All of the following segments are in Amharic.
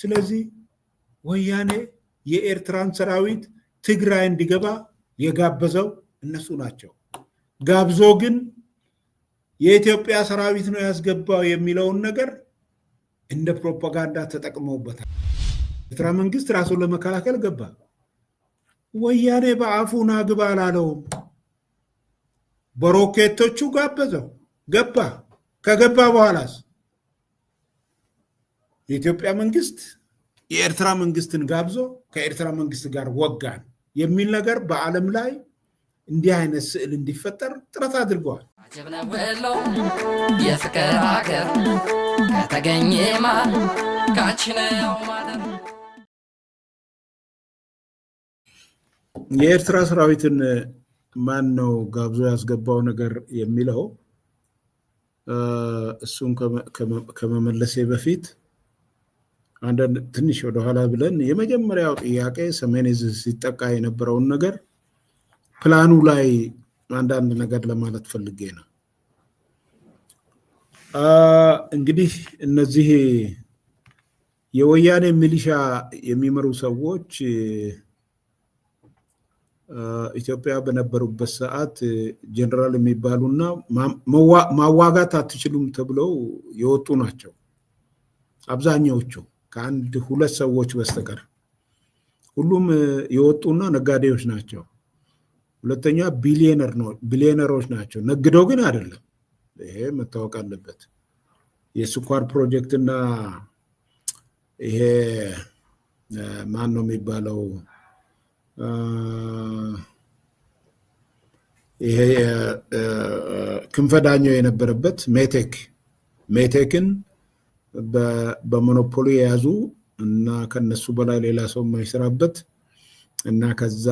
ስለዚህ ወያኔ የኤርትራን ሰራዊት ትግራይ እንዲገባ የጋበዘው እነሱ ናቸው። ጋብዞ ግን የኢትዮጵያ ሰራዊት ነው ያስገባው የሚለውን ነገር እንደ ፕሮፓጋንዳ ተጠቅመውበታል። ኤርትራ መንግስት ራሱን ለመከላከል ገባ። ወያኔ በአፉ ና ግባ አላለውም። በሮኬቶቹ ጋበዘው፣ ገባ። ከገባ በኋላስ የኢትዮጵያ መንግስት የኤርትራ መንግስትን ጋብዞ ከኤርትራ መንግስት ጋር ወጋን የሚል ነገር በዓለም ላይ እንዲህ አይነት ስዕል እንዲፈጠር ጥረት አድርገዋል። አጀብ ነው ወሎ የፍቅር አገር ከተገኘማ ካንቺ ነው ማደር። የኤርትራ ሰራዊትን ማን ነው ጋብዞ ያስገባው ነገር የሚለው እሱን ከመመለሴ በፊት አንዳንድ ትንሽ ወደኋላ ብለን የመጀመሪያው ጥያቄ ሰሜን ዕዝ ሲጠቃ የነበረውን ነገር ፕላኑ ላይ አንዳንድ ነገር ለማለት ፈልጌ ነው። እንግዲህ እነዚህ የወያኔ ሚሊሻ የሚመሩ ሰዎች ኢትዮጵያ በነበሩበት ሰዓት ጀነራል የሚባሉና ማዋጋት አትችሉም ተብለው የወጡ ናቸው አብዛኛዎቹ ከአንድ ሁለት ሰዎች በስተቀር ሁሉም የወጡና ነጋዴዎች ናቸው። ሁለተኛ ቢሊዮነሮች ናቸው። ነግደው ግን አይደለም። ይሄ መታወቅ አለበት። የስኳር ፕሮጀክትና ይሄ ማን ነው የሚባለው ይሄ ክንፈ ዳኘው የነበረበት ሜቴክን በሞኖፖሊ የያዙ እና ከነሱ በላይ ሌላ ሰው የማይሰራበት እና ከዛ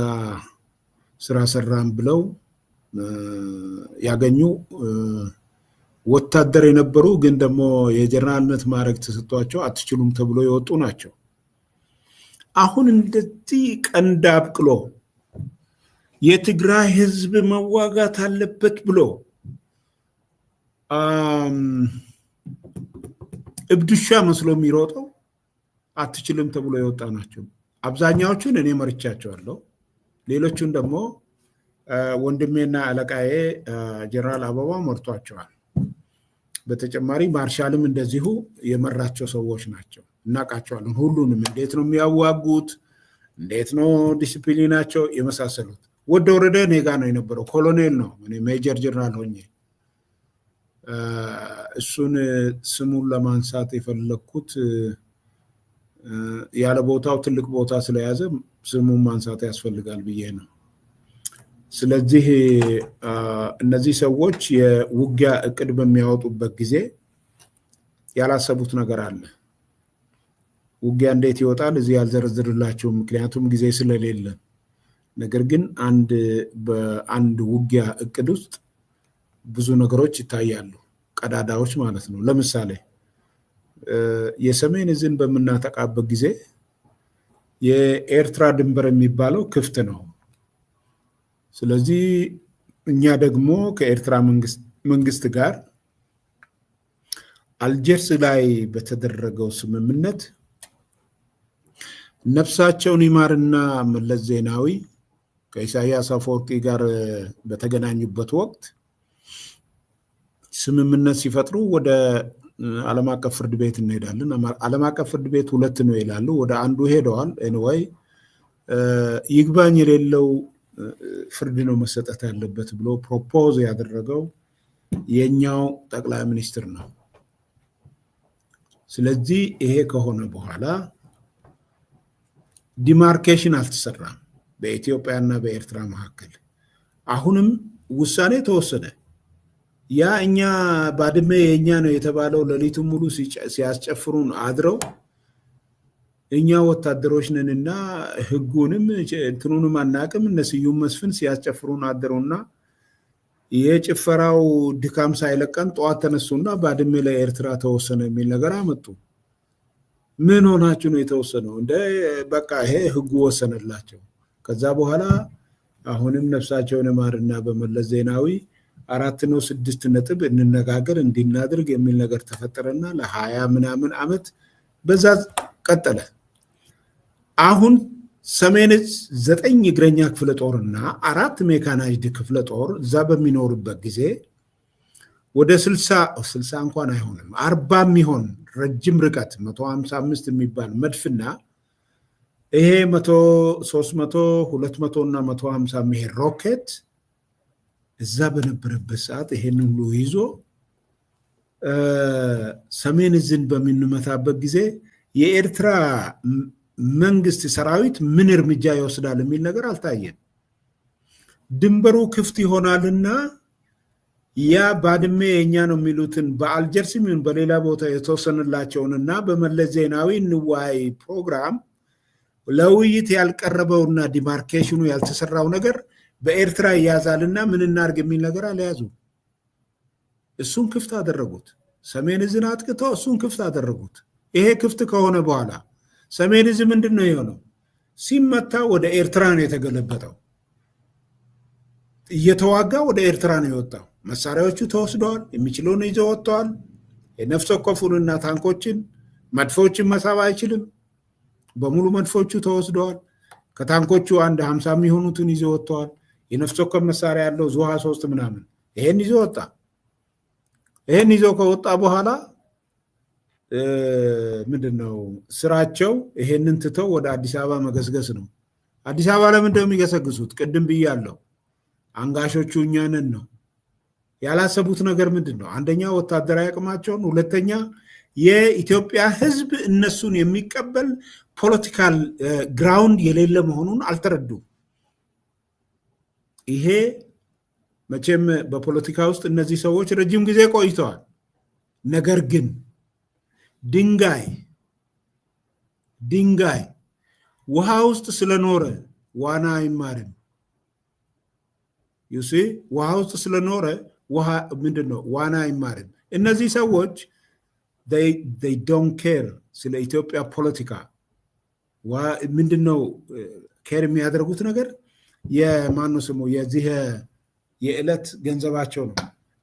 ስራ ሰራን ብለው ያገኙ ወታደር የነበሩ ግን ደግሞ የጀነራልነት ማዕረግ ተሰጥቷቸው አትችሉም ተብሎ የወጡ ናቸው። አሁን እንደዚህ ቀንድ አብቅሎ የትግራይ ሕዝብ መዋጋት አለበት ብሎ እብድሻ መስሎ የሚሮጠው አትችልም ተብሎ የወጣ ናቸው። አብዛኛዎቹን እኔ መርቻቸዋለሁ። ሌሎቹን ደግሞ ወንድሜና አለቃዬ ጀነራል አበባ መርቷቸዋል። በተጨማሪ ማርሻልም እንደዚሁ የመራቸው ሰዎች ናቸው። እናውቃቸዋለን ሁሉንም፣ እንዴት ነው የሚያዋጉት፣ እንዴት ነው ዲሲፕሊናቸው፣ የመሳሰሉት። ወደ ወረደ እኔ ጋ ነው የነበረው። ኮሎኔል ነው፣ እኔ ሜጀር ጀነራል ሆኜ እሱን ስሙን ለማንሳት የፈለግኩት ያለ ቦታው ትልቅ ቦታ ስለያዘ ስሙን ማንሳት ያስፈልጋል ብዬ ነው። ስለዚህ እነዚህ ሰዎች የውጊያ እቅድ በሚያወጡበት ጊዜ ያላሰቡት ነገር አለ። ውጊያ እንዴት ይወጣል እዚህ ያልዘረዝርላቸውም፣ ምክንያቱም ጊዜ ስለሌለ። ነገር ግን አንድ በአንድ ውጊያ እቅድ ውስጥ ብዙ ነገሮች ይታያሉ፣ ቀዳዳዎች ማለት ነው። ለምሳሌ የሰሜን ዕዝን በምናጠቃበት ጊዜ የኤርትራ ድንበር የሚባለው ክፍት ነው። ስለዚህ እኛ ደግሞ ከኤርትራ መንግስት ጋር አልጀርስ ላይ በተደረገው ስምምነት ነፍሳቸውን ይማርና መለስ ዜናዊ ከኢሳያስ አፈወርቂ ጋር በተገናኙበት ወቅት ስምምነት ሲፈጥሩ ወደ ዓለም አቀፍ ፍርድ ቤት እንሄዳለን። ዓለም አቀፍ ፍርድ ቤት ሁለት ነው ይላሉ። ወደ አንዱ ሄደዋል። Anyway ይግባኝ የሌለው ፍርድ ነው መሰጠት ያለበት ብሎ propose ያደረገው የኛው ጠቅላይ ሚኒስትር ነው። ስለዚህ ይሄ ከሆነ በኋላ demarcation አልተሰራም በኢትዮጵያና በኤርትራ መካከል። አሁንም ውሳኔ ተወሰነ። ያ እኛ ባድመ የእኛ ነው የተባለው ሌሊቱን ሙሉ ሲያስጨፍሩን አድረው እኛ ወታደሮች ነንና ሕጉንም እንትኑንም አናቅም። እነ ስዩም መስፍን ሲያስጨፍሩን አድረውና የጭፈራው ድካም ሳይለቀን ጠዋት ተነሱና ባድመ ለኤርትራ ተወሰነ የሚል ነገር አመጡ። ምን ሆናችሁ ነው የተወሰነው? እንደ በቃ ይሄ ሕጉ ወሰነላቸው። ከዛ በኋላ አሁንም ነፍሳቸውን ይማርና በመለስ ዜናዊ 4 ነው 6 ነጥብ እንነጋገር እንዲናድርግ የሚል ነገር ተፈጠረና ለ20 ምናምን ዓመት በዛ ቀጠለ። አሁን ሰሜን እዝ 9 እግረኛ ክፍለ ጦርና 4 ሜካናይዝድ ክፍለ ጦር እዛ በሚኖርበት ጊዜ ወደ 60 እንኳን አይሆንም፣ 40 የሚሆን ረጅም ርቀት 155 የሚባል መድፍና ይሄ 100፣ 300፣ 200 እና 150 የሚሄድ ሮኬት እዛ በነበረበት ሰዓት ይሄን ሁሉ ይዞ ሰሜን እዝን በምንመታበት ጊዜ የኤርትራ መንግስት ሰራዊት ምን እርምጃ ይወስዳል የሚል ነገር አልታየም። ድንበሩ ክፍት ይሆናልና ያ ባድሜ የኛ ነው የሚሉትን በአልጀርስም ይሁን በሌላ ቦታ የተወሰነላቸውንና በመለስ ዜናዊ እንወያይ ፕሮግራም ለውይይት ያልቀረበውና demarcation ኑ ያልተሰራው ነገር በኤርትራ ይያዛልና ምን እናርግ የሚል ነገር አልያዙም። እሱን ክፍት አደረጉት። ሰሜን እዝን አጥቅተው እሱን ክፍት አደረጉት። ይሄ ክፍት ከሆነ በኋላ ሰሜን እዝ ምንድን ነው የሆነው? ሲመታ ወደ ኤርትራ ነው የተገለበጠው። እየተዋጋ ወደ ኤርትራ ነው የወጣው። መሳሪያዎቹ ተወስደዋል። የሚችለውን ይዘው ወጥተዋል። የነፍስ ወከፉንና ታንኮችን መድፎችን መሳብ አይችልም። በሙሉ መድፎቹ ተወስደዋል። ከታንኮቹ አንድ 50 የሚሆኑትን ይዘው ወጥተዋል። የነፍስ ወከፍ መሳሪያ ያለው ዙ 23 ምናምን ይሄን ይዞ ወጣ። ይሄን ይዞ ከወጣ በኋላ ምንድን ነው ስራቸው? ይሄንን ትተው ወደ አዲስ አበባ መገስገስ ነው። አዲስ አበባ ለምንድን ነው የሚገሰግሱት? ቅድም ብያለሁ። አንጋሾቹ እኛ ነን ነው። ያላሰቡት ነገር ምንድን ነው? አንደኛ ወታደራዊ አቅማቸውን፣ ሁለተኛ የኢትዮጵያ ሕዝብ እነሱን የሚቀበል political ground የሌለ መሆኑን አልተረዱም። ይሄ መቼም በፖለቲካ ውስጥ እነዚህ ሰዎች ረጅም ጊዜ ቆይተዋል። ነገር ግን ድንጋይ ውሃ ውስጥ ስለኖረ ዋና አይማርም። You see፣ ውሃ ውስጥ ስለኖረ ውሃ ምንድን ነው ዋና አይማርም። እነዚህ ሰዎች don't care ስለ ኢትዮጵያ ፖለቲካ። ምንድን ነው care የሚያደርጉት ነገር? የማነው ስሙ የዚህ የዕለት ገንዘባቸው ነው።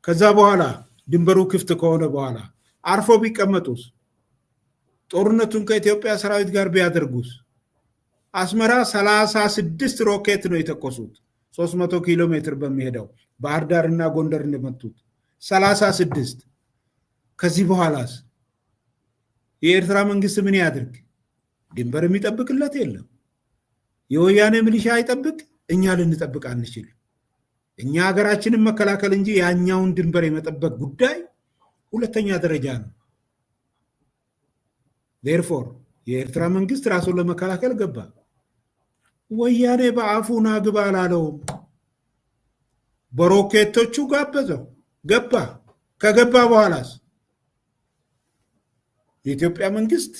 ከዛ በኋላ ድንበሩ ክፍት ከሆነ በኋላ አርፎ ቢቀመጡስ? ጦርነቱን ከኢትዮጵያ ሰራዊት ጋር ቢያደርጉስ? አስመራ 36 ሮኬት ነው የተኮሱት። 300 ኪሎ ሜትር በሚሄደው ባህር ዳር እና ጎንደር እንደመቱት 36። ከዚህ በኋላስ የኤርትራ መንግስት ምን ያድርግ? ድንበር የሚጠብቅለት የለም። የወያኔ ሚሊሻ አይጠብቅ፣ እኛ ልንጠብቅ አንችል። እኛ ሀገራችንን መከላከል እንጂ ያኛውን ድንበር የመጠበቅ ጉዳይ ሁለተኛ ደረጃ ነው። Therefore የኤርትራ መንግስት ራሱን ለመከላከል ገባ። ወያኔ በአፉ ና ግባ አላለውም። በሮኬቶቹ ጋበዘው፣ ገባ። ከገባ በኋላስ የኢትዮጵያ መንግስት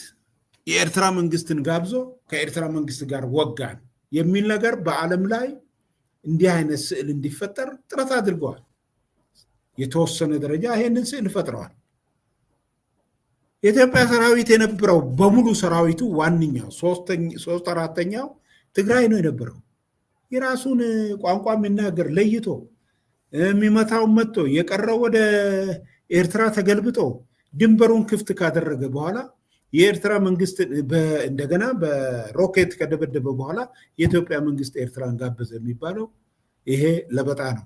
የኤርትራ መንግስትን ጋብዞ ከኤርትራ መንግስት ጋር ወጋን የሚል ነገር በዓለም ላይ እንዲህ አይነት ስዕል እንዲፈጠር ጥረት አድርገዋል። የተወሰነ ደረጃ ይሄንን ስዕል ፈጥረዋል። የኢትዮጵያ ሰራዊት የነበረው በሙሉ ሰራዊቱ ዋነኛው ሶስት አራተኛው ትግራይ ነው የነበረው። የራሱን ቋንቋ የሚናገር ለይቶ የሚመታውን መጥቶ የቀረው ወደ ኤርትራ ተገልብጦ ድንበሩን ክፍት ካደረገ በኋላ የኤርትራ መንግስት እንደገና በሮኬት ከደበደበ በኋላ የኢትዮጵያ መንግስት ኤርትራን ጋበዘ የሚባለው ይሄ ለበጣ ነው።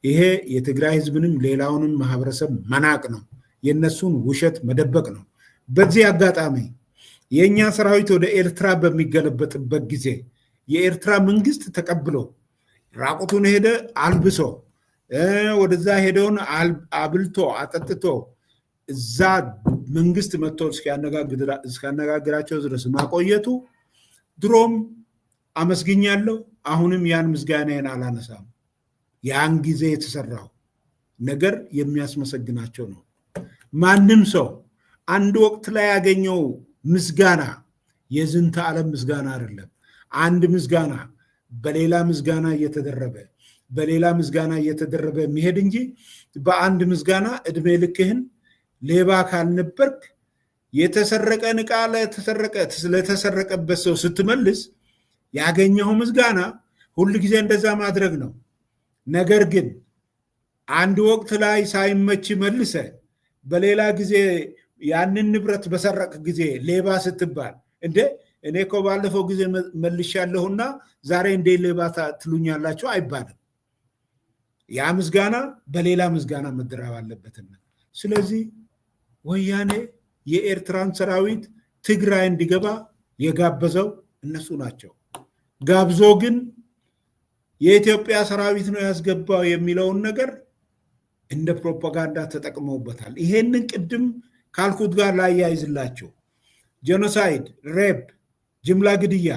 ይሄ የትግራይ ህዝብንም ሌላውንም ማህበረሰብ መናቅ ነው። የእነሱን ውሸት መደበቅ ነው። በዚህ አጋጣሚ የእኛ ሰራዊት ወደ ኤርትራ በሚገለበጥበት ጊዜ የኤርትራ መንግስት ተቀብሎ ራቁቱን ሄደ አልብሶ ወደዛ ሄደውን አብልቶ አጠጥቶ እዛ መንግስት መጥቶ እስኪያነጋግራቸው ድረስ ማቆየቱ ድሮም አመስግኛለሁ። አሁንም ያን ምስጋናዬን አላነሳም። ያን ጊዜ የተሰራው ነገር የሚያስመሰግናቸው ነው። ማንም ሰው አንድ ወቅት ላይ ያገኘው ምስጋና የዝንተ ዓለም ምስጋና አይደለም። አንድ ምስጋና በሌላ ምስጋና እየተደረበ፣ በሌላ ምስጋና እየተደረበ የሚሄድ እንጂ በአንድ ምስጋና እድሜ ልክህን ሌባ ካልነበርክ የተሰረቀን ዕቃ ለተሰረቀበት ሰው ስትመልስ ያገኘው ምስጋና ሁል ጊዜ እንደዛ ማድረግ ነው። ነገር ግን አንድ ወቅት ላይ ሳይመች መልሰህ በሌላ ጊዜ ያንን ንብረት በሰረቅ ጊዜ ሌባ ስትባል፣ እንዴ እኔ እኮ ባለፈው ጊዜ መልሻለሁና ዛሬ እንዴ ሌባ ትሉኛላችሁ አይባልም። ያ ምስጋና በሌላ ምስጋና መደረብ አለበትና፣ ስለዚህ ወያኔ የኤርትራን ሰራዊት ትግራይ እንዲገባ የጋበዘው እነሱ ናቸው። ጋብዞ ግን የኢትዮጵያ ሰራዊት ነው ያስገባው የሚለውን ነገር እንደ ፕሮፓጋንዳ ተጠቅመውበታል። ይሄንን ቅድም ካልኩት ጋር ላያይዝላችሁ። Genocide፣ rape፣ ጅምላ ግድያ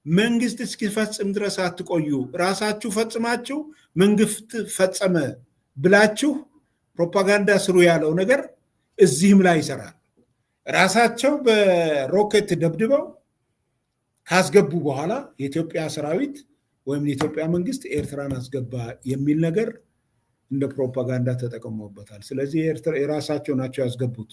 መንግስት እስኪፈጽም ድረስ አትቆዩ፣ ራሳችሁ ፈጽማችሁ መንግስት ፈጸመ ብላችሁ ፕሮፓጋንዳ ስሩ ያለው ነገር እዚህም ላይ ይሰራል። ራሳቸው በሮኬት ደብድበው ካስገቡ በኋላ የኢትዮጵያ ሰራዊት ወይም የኢትዮጵያ መንግስት ኤርትራን አስገባ የሚል ነገር እንደ ፕሮፓጋንዳ ተጠቅመውበታል። ስለዚህ የራሳቸው ናቸው ያስገቡት።